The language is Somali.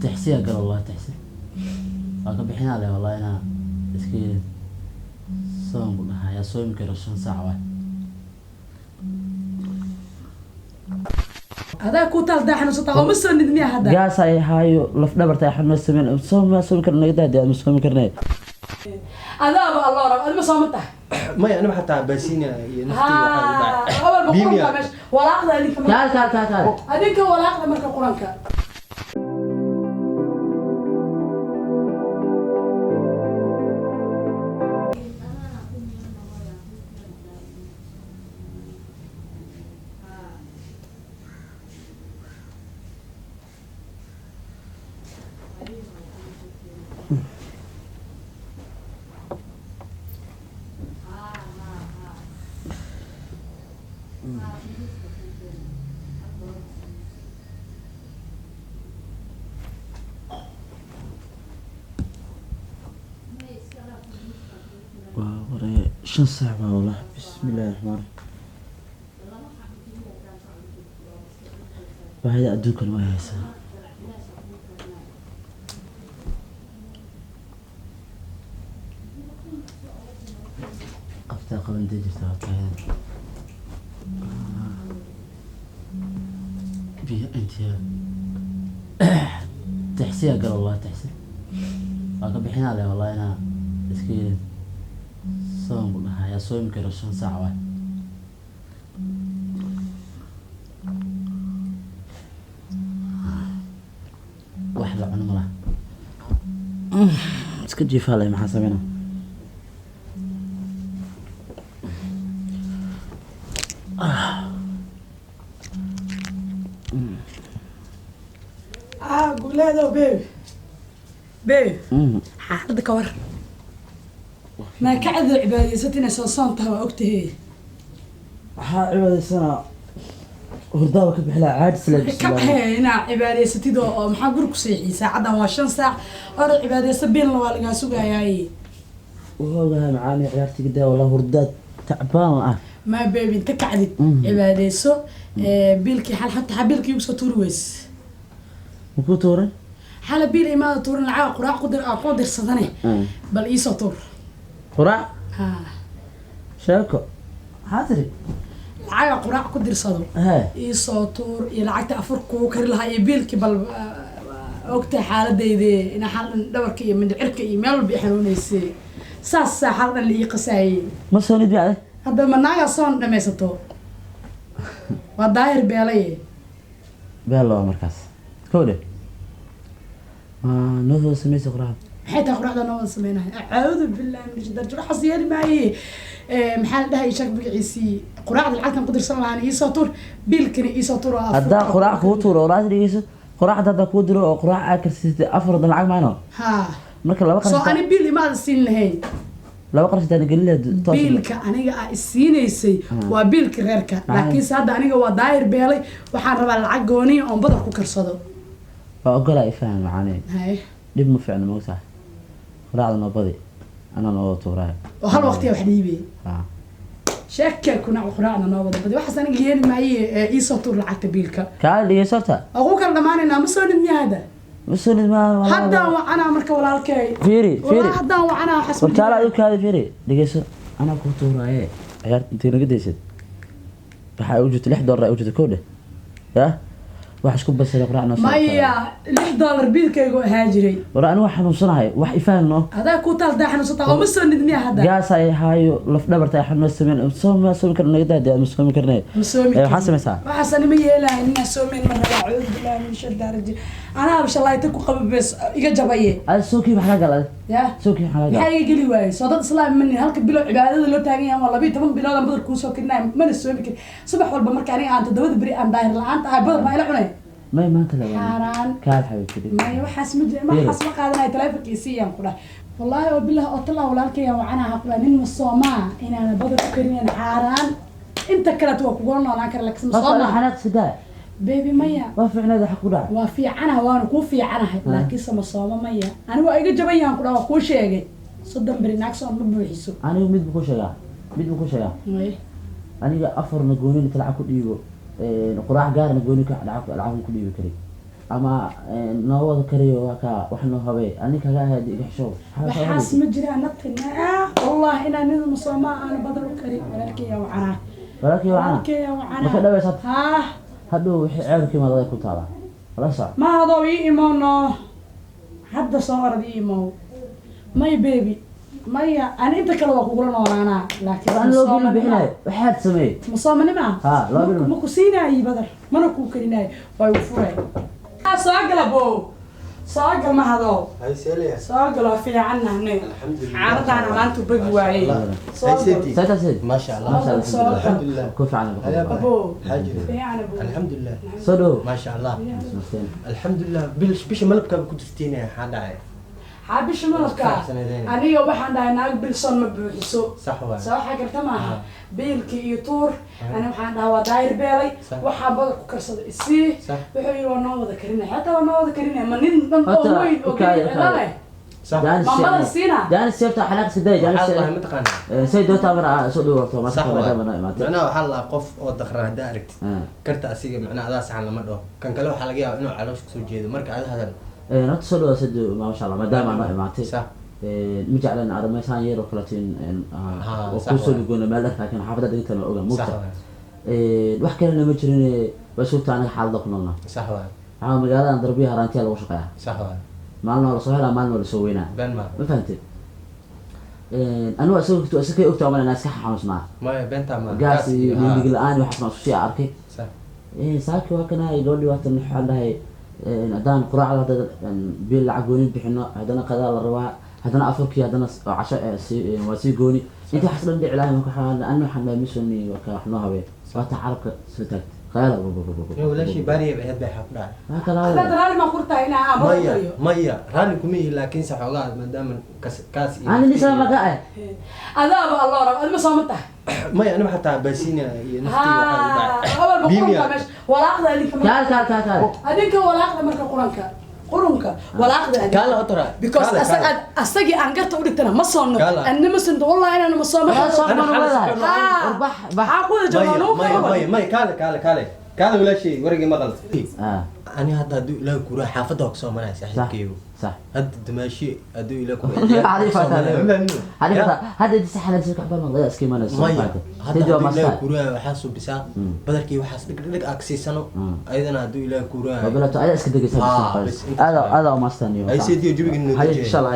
Taxsiya gal wallahi, taxsi waa ka bixinaa leh wallahi, inaa iska yeelin soon ku dhahayaa, soomi karo 5 saac waay. Adaa ku taal daa xanuunsataa oo ma soo nidmiya hadda. Gaas ay haayo, laf dhabarta ay xanuun sameen, soom ma soomi karna, naga daadi, ma soomi karnay. Adaaba alloo rab, adima sooma tahay? Maya, aniga xataa baasiina iyo naftayda waxaa igu dhacay. Awalba Biimiya. quranka meesha walaaqda adinka kaal kaal kaal kaal. Adinka walaaqda marka quranka. Waa hore 5 saac baa wallah. Bismillahi raxmaan raxiim. Baahida adduunkan way haysaa. Qabtaa qabantay jirta waa tahay biyo intiya. Taxsiya gal wallahi, taxsi waa ka bixinaa leh wallahi, inaa iska yeelin soon ku dhahayaa, soomi karo 5 saac waay. Wax la cuno malaha, iska jiifaa leh, maxaa sameynaa? Ah, guuleedow, baby baby. Xaaladda ka war, maa ka cadoo cibaadaysat inay soo soon tahay, waa ogtahay. Waxaa cibaadaysanaa, hurdaaba ka bixilaa caadis le. Ka baxee inaa cibaadaysatid oo maxaa guri ku seexiyey? Saacaddan waa 5 saac, orod cibaadaysa, biilna waa lagaa sugayaay. Wuxuu macaani ciyaartiga daa wallah, hurdaad tacbaan ah. Maa baby, inta kacdid cibaadayso. Biilkii xal xataa biilkii igu soo tuuri weys. Makuu tuuray? Xala biil imaada tuurin, lacag quraac ku dir aa ku dirsadane, bal iisoo tuur. Quraac? Ha. Sheeko maxaa tiri? Lacaga quraac ku dirsado. Hee. Iisoo tuur iyo lacagta afur kuu kari lahaa iyo biilkii. Bal ogtahay xaaladayde inaa xaal dhan dhabarka iyo mindhicirka iyo meel walba i xanuunaysay, saasaa xaal dhan la ii qasaayey. Ma soonid bacde? Hadda ma naagaa soon dhamaysato? Waa daahir beelaye. Beel waa markaas kow dhe, ma noo soo samaysa quraacda? Maxay tahay quraacda noo wada sameynahay? Acuudu billahi min shaitaan rajiim, waxaas yeeli maaye. Maxaa la dhahay, sheeg magaciisii, quraacda lacagtan ku dirsan lahaan iisoo tuur, biilkana iisoo tuur oo afur. Haddaa quraac kuu tuuro, walaas dhegeyso, quraacda haddaa kuu diro oo quraac aa karsisatay, afar wadan lacag maano. Ha. Marka laba soo qarash ani biil imaada siin lahayn. Laba qarash intaan gelin lahayd toos. Biilka aniga aa isiinaysay waa biilka reerka, laakiinse hadda aniga waa daahir beelay, waxaan rabaa lacag gooniya oon badar ku karsado. Waa ogolaa, ifaham macaane. Haye. Dhib ma fiicno, moogtahay, quraacda noo badi, anaa noo tuuraayo. Oo hal waqtiya wax dhiibay. Ha. Sheeka kuna quraacda noo wada badi, waxaas aniga yeeli maaye. Iisoo tuur lacagta biilka. Kaa dhegeyso horta. Waa ku kala dhamaanaynaa, ma soo nidmiya hadda? Ma soonid ma. Haddaan wacanaa marka walaalkay. Fiiri fiiri. Walaa haddaan wacanaa waxaas ma warkaala jiraan. Adigu kaada fiiri, dhegeyso, anaa kuu tuuraaye, ciyaarta intay naga daysid, waxaa u jirta $6 ay u jirta, kow dheh ya wax isku basira quraac noo soo. Maya, $6 biilkaygu ahaa jiray. War anigu waan xanuunsanahay, wax ifaham no. Adaa ku taal daa xanuunsataa oo ma soo nidmiya hadda? Gaas ay haayo, laf dhabarta ay xanuun sameen, soom ma soomi karna, naga daadi, ma soomi karnay. Ma soomi. Waxaa samaysaa. Waxaas anima yeelahay, ninaa soomeyn ma rabaa. Acuudu billahi min shaitaan rajiim, anaa shalayta ku qaba bees iga jabaye. Adi soonkii maxaa gal adi? Ya. Soonkii maxaa gal? Maxaa iga geli waayey? Soo dad islaam manin, halka bilo cibaadada loo taagan yahay waa 12 bilood aan badar kuusoo karinayo, mana soomi karin subax walba. Marka aniga aan 7da beri aan daahir la-aanta ahay, badar baa ila cunay. May maanta la Xaaraan. Kaal xabiibti dhig. Maya, waxaas ma jira, waxaas ma qaadanayo, taleefonka isiiyaan ku dhahay wallaahi oo bilah oo talaa walaalkayaan wacanaha ku dhahay nin ma soomaa inaana badar ku karinayn xaaraan, inta kaleeto waa kugula noolaan kara, laakiin ma Qofka soomaa. Xanaaq sidaa. Baby, maya. Waa fiicnayd, waxa ku dhacay. Waa fiicanaha, waana kuu fiicanahay, laakiinse ma sooma, maya, ani waa iga jaban yahan ku dhaha, waa kuu sheegay, 30 beri naag soon ma buuxiso. Anigu mid buu ku sheegaa, mid buu ku sheegaa. May. Aniga afarna gooni inta lacag ku dhiibo, quraac gaarna gooni ka lacag ku dhiibi kari. Ama noo wada kariyo, waa kaa wax noo habee ani kaga ahayd iga xishow. Waxaas ma jiraan naftina. Wallahi inaan nidama soomaa aana badal u karin, walaalkaya wacanaa. Walaalkii wacana. Walaalkaya wacanaa. Ma ka dhawaysaad? Haa. Hadhow wixii ceebkii maadaday ku taalaa, la soc. Ma hadoo ii imowno hadda, soo orad, ii imow. May baby, maya, ani inta kale waa kugula noolaanaa, laakiin Aan loo bil bixinayo waxaad sameeyey. Ma soomanima? Ha, loo bil. Ma ku siinaayi badar, mana kuu karinaayo, waa igu furay. Soo gala bo, soo gal mahado. Hay seelaya. Soo galo, fiican nahne. Alxamdulillah. Xaaladaana maanta bagi waayey. Soo Hay gal. seeti. Sayta sayd. Maasha Allah. Maasha Allah. Soo gal. Alxamdulillah. Ku fiican. Haya. Abo. Xaajir. Fiican abo. Alxamdulillah. Soo dhow. Maasha Allah. Masteen. Alxamdulillah, bil bisha malabka ku jirtiin, xaa dhacay? Xaabisha malabka. Faraxsanaydeen. Aniga waxaan dhahay naag bilson ma buuxiso. Sax waay. Soo waxaa garta maaha biilkii iyo tuur. Ani waxaan dhahaa waa daayir beelay. Sax. Waxaa badar ku karsada isii. Sax. Wuxuu yidhi waa noo wada karinaya, xataa waa noo wada karinaya, ma nin dhan oo Horta, weyn oo okay, geli okay. cilo leh. Sax. Jaanis. Ma badar siina? Jaanis seebta xanaaq iska day jaanis. Waxaa la dhahay mataqaanaa. Say doontaa mar soo dhow horta ma Sax waay. maadaama noo imaatay. Macnaha waxaa la dhahaa qof oo daqran haddaa aragtid, Ah. karta asiga macnaha adaa saxan lama dhaho. Kan kale waxaa laga yaabaa inuu caloosha kasoo jeedo marka ada hadal. Horta soo dhawaad sayid, maasha Allah, maadaama noo imaatay. Sax. Ma jeclan arrimaysaan yar oo kaleeto in Ha, oo sax kusoo waay. lugoona meel dheer, laakiin xaafadda dhigtana oga Sax mugta. waay. Wax kalena ma jirin, waa sugta anaga xaaladda ku noolnaa. Sax waay. Waxaa magaaladan darbiya haraantiya lagu shaqeeyaa. Sax waay. Maalin waa lasoo helaa, maalin waa lasoo weynaa. Been ma. Ma fahantay? Anigu isaga isakay ogtaa mal inaan iska xanuusnaa. Maya, beentaa ma. Gaas iyo dhiig la-aan waxaas baan isku sii arkay. Sax. Saaki waa kana gabadhii waatan, waxaan dhahay haddaan quraacda hadda bil lacag gooni bixino, haddana qadaa la rabaa, haddana afurkii, haddana casho waa sii gooni, inta waxaas dhan dhici lahay. Marka waxaan ani waxaan dhahay misoni waa ka wax noo habee, waata carabka soo taagtay khayaala. Yo, walaashii baariya bay ahayd bay xaa ku dhacay. Waa kala. Hadda raali maa kurtahay inaa aan badar Maya. kariyo? Maya, raalli kuma ihi, laakiinse xoogaa maadaama kaas iyo ani nisa maka ah. Adaaba alloo rab, adima sooma tahay? Maya, aniga xataa baasiina iyo naftiga waxaa u dhacay. Awalba Biimiya. qurunka meesha walaaqda adinka kaal kaal kaal kaal. Adinka walaaqda marka quranka qurunka walaaqda adinka. Kaala otora. Because Kaala, kaala. asagii aan garta u dhigtana ma soono. Kaala. Anna ma sonto, wallahi inaan ma soomo. Waa soo Ana mana xalas leedahay. Haa. War bax bax. Maxaa ku wada Maya, joogaa nuu maya, kala. Maya, maya, kaale, kaale, kaale, kaale, walaashay warigii maqal. Ah. Ani hadda hadduu Ilaahu kuraa xaafadda waa kasoo manaya sax saaxiibkaygu. Sax. Hadda dumaashi hadduu Ilaah ku Xariifata hadda inta saxan si kaxba maqlay iska imanayso. Maya, hadda Sayid waa hadduu Ilaahu master. kuraa waxaa subisaa badarkii, waxaas dhig dhig aad siisano ayadana hadduu Ilaahu kuraa. Waa bilato ayaa iska degaysa. Ah, bas intaas aada waay. aada waa master niyo. Ay sayid iyo jawiga noo Haye, dejiye. insha Allah.